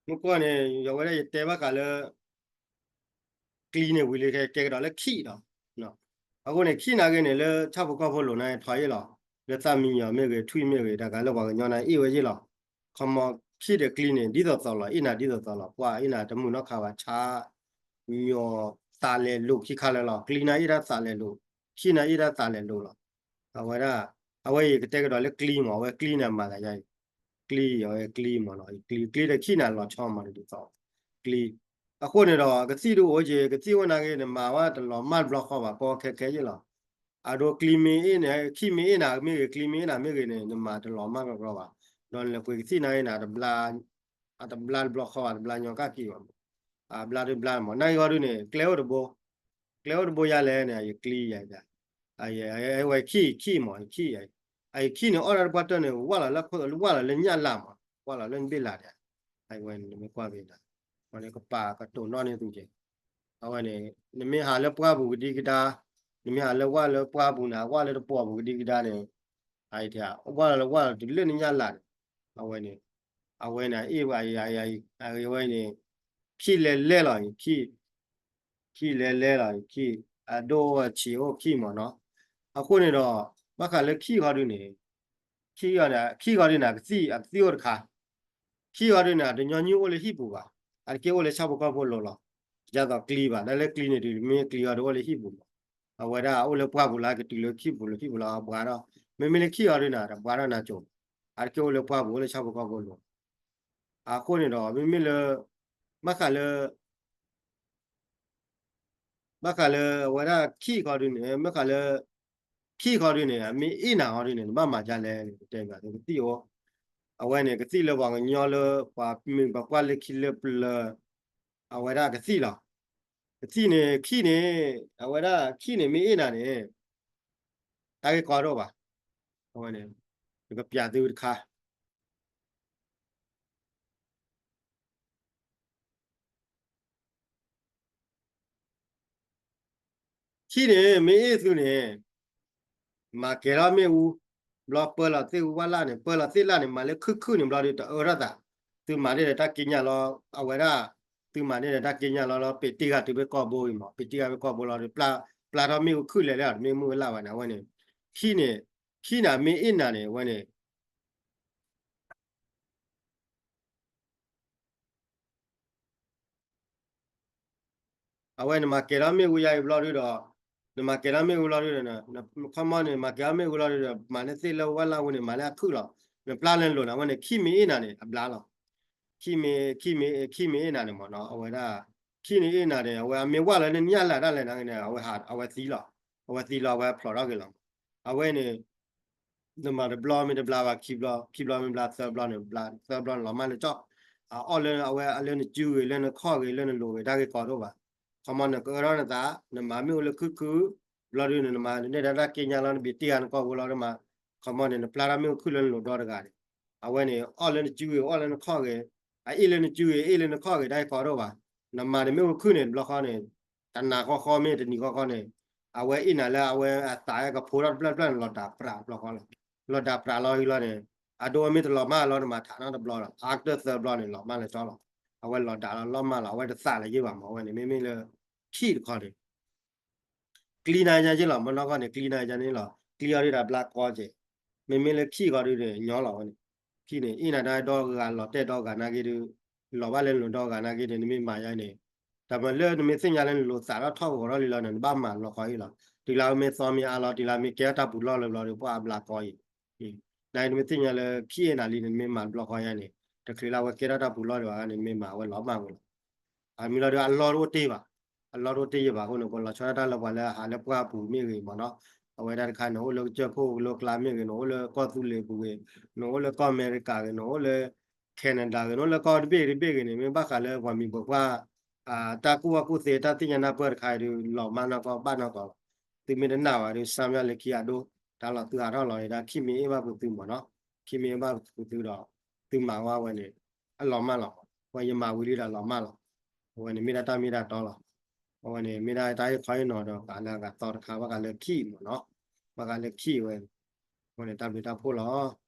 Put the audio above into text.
မုၢ်ကီၢ်န့ၣ် ယဝဲဒၣ်ယတဲဘၣ်ဃးလၢ ကျံန့ၣ်ဝံၤလံ ကဲကဒီးလၢခံၣ်ဒီး, အဃိန့ၣ် ခံၣ်နာ်က့န့ၣ် လၢဆၣ်ဖိကီၢ်ဖိလိၤန့ၣ် ထီၣ်အ့ၣ်လီၤ, လၢသၣ်မံညီၤမ့ၢ်ဂ့ၤ ထွံၣ်မ့ၢ်ဂ့ၤ တၢ်ကါလၢပှၤကညီန့ၣ် အ့ၣ်ဝဲယ့ၣ်လီၤ. ခီမီ ခံၣ်ဒီးကျံန့ၣ် ဒ်သိးသိးလီၤ, အ့ၣ်နၤဒ်သိးသိးလီၤ, ပှၤအ့ၣ်နၤတမုာ်နီတခါဘၣ်, ဆါ ညီၤသးလဲၤလိာ်ခံခါလၢာ်လီၤ. ကျံန့ၣ်အ့ၣ်ဒၣ်သးလဲၤလိာ်, ခံၣ်န့ၣ်အ့ၣ်ဒၣ်သးလဲၤလိာ်လီၤ. အဝဲဒၣ် အဝဲယကတဲကဒီးလၢကျံမး, အဝဲကျံန့ၣ်မၤသးယါအံၤ, ကျံ အဝဲကျံမးနီၤ, ကျံဒီးခံၣ်န့ၣ်လီၤဆီမးဒ်သိး, ကျံ. အဃိန့ၣ်ဒီး ကသံၣ်ဒုးအိၣ်က့ၤ, ကသံၣ်အိၣ်နာ်က့န့ၣ် မၤဝဲတလီၤမၢ်တဘျီဃီဘၣ်, ကီခဲခဲယ့ၣ်လီၤ. အဒိ ကျံမ့ၢ်အ့ၣ်န့ၣ် ခံၣ်မ့ၢ်အ့ၣ်နၤမ့ၢ်ဂ့ၤ ကျံမ့ၢ်အ့ၣ်နၤမ့ၢ်ဂ့ၤန့ၣ် နမၤတလီၤမၢ်တဘျီဘၣ်. ဒီးနလဲၤပှ့ၤကသံၣ်နာ်က့န့ၣ် အတဘျါတဘျီဃီဘၣ်, တဘျါညီကၣ်က့ၤဘၣ်, အဘျါတဘျါမး. နာ်က့ဟီဒုန့ၣ် ကျဲအိၣ်တဘိ, ကျဲအိၣ်တဘိယါလဲၣ်န့ၣ် အယကျံယါ, အဝဲခံၣ် ခံၣ်မး ခံၣ်, အယခံၣ်န့ၣ် အီၣ်ဒၣ်တပှၢ်တၢၢ်န့ၣ် ဝၢ်လီၤလၢ ဝၢ်လီၤလၢညၣ်လၢ်မး, ဝၢ်လီၤလၢနဘ့ၣ်လၢ်ဒၣ်, အဝဲန့ၣ် နမ့ၢ်ကွၢ်က့ၤဒၣ်, အဝဲန့ၣ်ကပာ်ကတိၤနီၣ်န့ၢ်သုက့ၤ. အဝဲန့ၣ် နမ့ၢ်ဟးလၢပှၢ်ပူၤကဒံကဒါ, နမ့ၢ်ဟးလၢဝၢ်လၢပှၢ်ပူၤန့ၣ် ဝၢ်လၢတပှီၢ်ပူၤကဒံကဒါန့ၣ်, ဝၢ်လီၤလၢဝၢ်လီၤတုၤလၢနညၣ်လၢ်န့ၣ်, အဝဲန့ၣ်, အဝဲန့ၣ် အ့ၣ်ဝဲ, အဝဲန့ၣ် ခံၣ်လဲၤလဲလီၤ, ခံၣ်, ခံၣ်လဲၤလဲလီၤ, ခံၣ်, အဒိၣ်အိၣ်ဆံးအိၣ်ခံၣ်မးနီၤ. အဃိန့ၣ်ဒီး ဘၣ်ဃးလၢခံၣ်ဃီဒုန့ၣ်, ခံၣ်ဃီဒုန့ၣ် အကသံၣ်အိၣ်တခါ, ခံၣ်ဃီဒုန့ၣ် အတညီနုၢ်အိၣ်လၢဟံၣ်ပူၤဘၣ်, အတက့ၢ်အိၣ်လၢဆၣ်ဖိကီၢ်ဖိလိၤလီၤ. ဒ်သိးကျံဘၣ်, တၢ်လၢကျံန့ၣ်ဒုး မ့ၢ်ကျံဃီဒုအိၣ်လၢဟံၣ်ပူၤမး, အဝဲဒၣ်အိၣ်လၢပှၢ်ပူၤလၢကတုၤလၢခံၣ်ပူၤလၢခံၣ်ပူၤလၢအဘှါထီၣ်, မ့မ့ၢ်လၢခံၣ်ဃီဒုန့ၣ် တဘှါထီၣ်နၤကိၤ, အတက့ၢ်အိၣ်လၢပှၢ်ပူၤ အိၣ်လၢဆၣ်ဖိကီၢ်ဖိလိၤ. အဃိန့ၣ်ဒီး မ့မ့ၢ်လၢ ဘၣ်ဃးလၢ ဘၣ်ဃးလၢအဝဲဒၣ်ခံၣ်ဃီဒုန့ၣ် ဘၣ်ဃးလၢ ခံၣ်ဃီဒုန့ၣ် မ့ၢ်အ့ၣ်နၤဃီဒုန့ၣ် နဘၣ်မၤဒ်လဲၣ်န့ၣ် တဲဘၣ်ကသံၣ်အိၣ်, အဝဲန့ၣ် ကသံၣ်လၢပှၤကညီလၢ ပှၤမုၢ်ပှၤပှၢ်လၢခံလၢပျၢၤ အဝဲဒၣ်ကသံၣ်လီၤ. ကသံၣ်န့ၣ် ခံၣ်န့ၣ် အဝဲဒၣ်ခံၣ်န့ၣ် မ့ၢ်အ့ၣ်နၤန့ၣ် တၢ်ဂ့ၢ်ကီဒိၣ်ဘၣ်, အဝဲန့ၣ် ယကပျးသုတခါ ခံၣ်န့ၣ် မ့ၢ်အ့ၣ်သုန့ၣ် မၤကဲၤထီၣ်မ့ၣ်အူ, ဘျီပၢလီၤသ့ၣ်အူဝၣ်လၢ်န့ၣ် ပၢလီၤသ့ၣ်လၢ်န့ၣ် မၤလၢခုၣ်ခုၣ်န့ၣ် ဘျီဒုးတအၢထီၣ်သး, သုမၤန့ၢ်ဒီးတၢ်က့ညါလီၤ, အဝဲဒၣ် သုမၤန့ၢ်ဒီးတၢ်က့ညါလီၤလီၤ ပ့းတ့ၢ်ဃာ်တုၤဖဲကီၢ်ဘိအံၤမး ပ့းတ့ၢ်ဃာ်ဖဲကီၢ်ဘိလီၤဒီး ပျၢ်ထီၣ်မ့ၣ်အူခုၣ်လဲၤလဲၣ်ဒီး တမ့ၢ်မုၢ်ဝဲလၢ်ဘၣ်န့ၣ် အဝဲန့ၣ် ခံၣ်န့ၣ် ခံၣ်န့ၣ်မ့ၢ်အ့ၣ်နၤန့ၣ် အဝဲန့ၣ် အဝဲနမၤကဲၤထီၣ်မ့ၣ်အူယါအံၤဘျီဒုဒီး, နမၤကဲၤထီၣ်မ့ၣ်အူဘျီဒုဒီး, ခီမီန့ၣ် မၤကဲၤထီၣ်မ့ၣ်အူဘျီဒုဒီး မၤန့ၢ်သ့ၣ်လၢဝၣ်လၢ်ဝဲန့ၣ် မၤလၢအခုၣ်လီၤ, နပျၢ်လၢနလိၤန့ၣ် အဝဲန့ၣ် ခံၣ်မ့ၢ်အ့ၣ်နၤန့ၣ် အဘျါလီၤ. ခံၣ်မ့ၢ်, ခံၣ်မ့ၢ်, ခံၣ်မ့ၢ်အ့ၣ်နၤန့ၣ်မးနီၤ အဝဲဒၣ်, ခံၣ်န့ၣ်အ့ၣ်နၤန့ၣ် အဝဲအမ့ၢ်ဝၣ်လၢနညၣ်လၢ်ဒၣ်လဲာ်န့ၣ် အဝဲ, အဝဲသံလီၤ, အဝဲသံလီၤ အဝဲဖျိးထီၣ်က့ၤလီၤ. အဝဲန့ၣ် နမၤတဘျီမ့ၢ်တဘျါဘၣ် ခံဘျီ, ခံဘျီမ့ၢ်ဘျါသၢဘျီန့ၣ်, သၢဘျီန့ၣ်လီၤမၢ်လၢကၠီ, အအီၣ်လၢအဝဲလၢနစုဂ့ၤ လၢနခီၣ်ဂ့ၤ လၢနလိၤဂ့ၤ တၢ်ဂ့ၢ်ကီဒိၣ်ဘၣ်. ခီမီနကအၢထီၣ်နသး, နမၤမ့ၣ်အူလၢခုၣ်ခုၣ်, ဘျီဒုန့ၣ် နမၤန့ၢ်ဒၣ်တၢ်က့ညါလီၤ နဘ့းတ့ၢ်ဃာ်နကီၢ်ဖိလီၤ နမၤ, ခီမီန့ၣ် နပျၢ်ထီၣ်မ့ၣ်အူခုၣ်လၢနလိၤဒီတဂၤန့ၣ်, အဝဲန့ၣ် အီၣ်လၢနစုဂ့ၤ အီၣ်လၢနခီၣ်ဂ့ၤ, အအ့ၣ်လၢနစုဂ့ၤ အ့ၣ်လၢနခီၣ်ဂ့ၤ တၢ်ဂ့ၢ်ကီဒိၣ်ဘၣ်. နမၤန့ၣ်မ့ၣ်အူခုၣ်န့ၣ် တဘျီဃီန့ၣ် တနၤဃီဃီမ့ၢ်တနံၤဃီဃီန့ၣ်, အဝဲအ့ၣ်နၤလၢအဝဲအသးကဖိထီၣ်တဖျၢၣ်တဖျၢၣ်န့ၣ် လီၤဒၣ်ပြးတဘျီဃီလီၤ. လီၤဒၣ်ပြးလီၤဟံးလီၤန့ၣ်, အဒိအမ့ၢ်တလီၤမၢ်လီၤ နမၤထးနီတဘျီလီၤ after သၢဘျီန့ၣ် လီၤမၢ်လၢကၠီလီၤ. အဝဲလီၤဒၣ်လီၤလီၤမၢ်လီၤ အဝဲတသးလၢၤယ့ၢ်ဘၣ်မး အဝဲန့ၣ် မ့မ့ၢ်လၢ ခံၣ်တခီန့ၣ် ကျံနၤယါယ့ၢ်လီၤ မနီၢ်ကီၢ်န့ၣ် ကျံနၤယါန့ၣ်လီၤ ကျံအီၤဒုးတၢ်ဘျါကီကဲး, မ့မ့ၢ်လၢခံၣ်ဃီဒုးန့ၣ် ညီလီၤဝဲန့ၣ်, ခံၣ်န့ၣ် အ့ၣ်နၤတၢ်ဒီဂၤလီၤတဲာ်ဒီဂၤနာ်က့ဒုး, လီၤဘၣ်လၢနလိၤဒီဂၤနာ်က့ဒုး နမ့ၢ်မၤယါန့ၣ်, တၢ်မၤလၢနမ့ၢ်သ့ၣ်ညါလၢနလိၤသးထီၣ်ထီၣ်ဂီၤထီၣ်လံလီၤန့ၣ် နဘၣ်မၤလီၤဃီအံၤလီၤ. တုၤလၢမ့ၢ်သီမ့ၢ်အါလီၤ တုၤလၢမ့ၢ်ကဲထီၣ်တၢ်ပူၤလီၢ်လၢဘျီဒီး ပှၤအဘျါကီအံၤ နနမ့ၢ်သ့ၣ်ညါလၢခံၣ်အ့ၣ်နၤလံန့ၣ် နမ့ၢ်မၤတဘျီဃီယါန့ၣ် တချုးလၢအဝဲကဲထီၣ်တၢ်ပူၤလီၢ်ဒံးဘၣ်န့ၣ် နမ့ၢ်မၤအဝဲလီၤမၢ်ဝဲလီၤ. အမ့ၢ်လီၤဒုးအလီၢ်တအိၣ်တ့ၢ်ဘၣ်, အလီၢ်တအိၣ်တ့ၢ်ယံာ်ဘၣ်အဃိန့ၣ် ပှၤလီၤဆီဒၣ်တၢ်လၢပှၤလၢအဟးလၢပှၢ်ပူၤမ့ၢ်ဂ့ၤမးနီၤ, အဝဲဒၣ်တခါ နအိၣ်လၢကစၢၢ်ခိၣ်ကလိကျါမ့ၢ်ဂ့ၤ နအိၣ်လၢကီၢ်သူလ့ၤပူၤဂ့ၤ, နအိၣ်လၢကီၢ်အမဲရကၤဂ့ၤ နအိၣ်လၢ Canada ဂ့ၤ နအိၣ်လၢကီၢ်တဘ့ၣ်တဘ့ၣ်ဂ့ၤန့ၣ် မ့ၢ်ဘၣ်ဃးလၢပှၤမံၤပှၤပှၢ် တၢ်ကူၣ်ဘၣ်ကူၣ်သ့ တၢ်သ့ၣ်ညါနၢ်ပၢၢ်တခါအံၤဒုး လီၤမၢ်နီၢ်ကီၢ်ဘၣ်နီၢ်ကီၢ်လီၤ. သုမ့ၢ်တနာ်ဘၣ်ဒီး စၢ်မၠၣ်လၢခံအဒိ တၢ်လီၤသုဟးထီၣ်လီၤဒၣ် ခံမ့ၢ်အ့ၣ်ဘၣ်ပူၤသုမးနီၤ, ခံမ့ၢ်အ့ၣ်ဘၣ်ပူၤသုဒီး သုမၤဝဲအဝဲန့ၣ် အလီၤမၢ်လီၤ. ဝဲယမၤဝံၤလံဒီးလီၤမၢ်လီၤ. အဝဲန့ၣ်မ့ၢ်ဒၣ်တၢ်မ့ၢ်တၢ်တီလီၤ. အဝဲန့ၣ်မ့ၢ်ဒၣ်တၢ်ဟ့ၣ်ခီဟ့ၣ်နီၤဒီး ပှၤလၢအဂၤသီတခါ ဘၣ်ဃးလၢခံမးနီၤ, ဘၣ်ဃးလၢခံဝဲ, အဝဲန့ၣ်တၢ်ဘျုးတၢ်ဖှိၣ်လီၤ.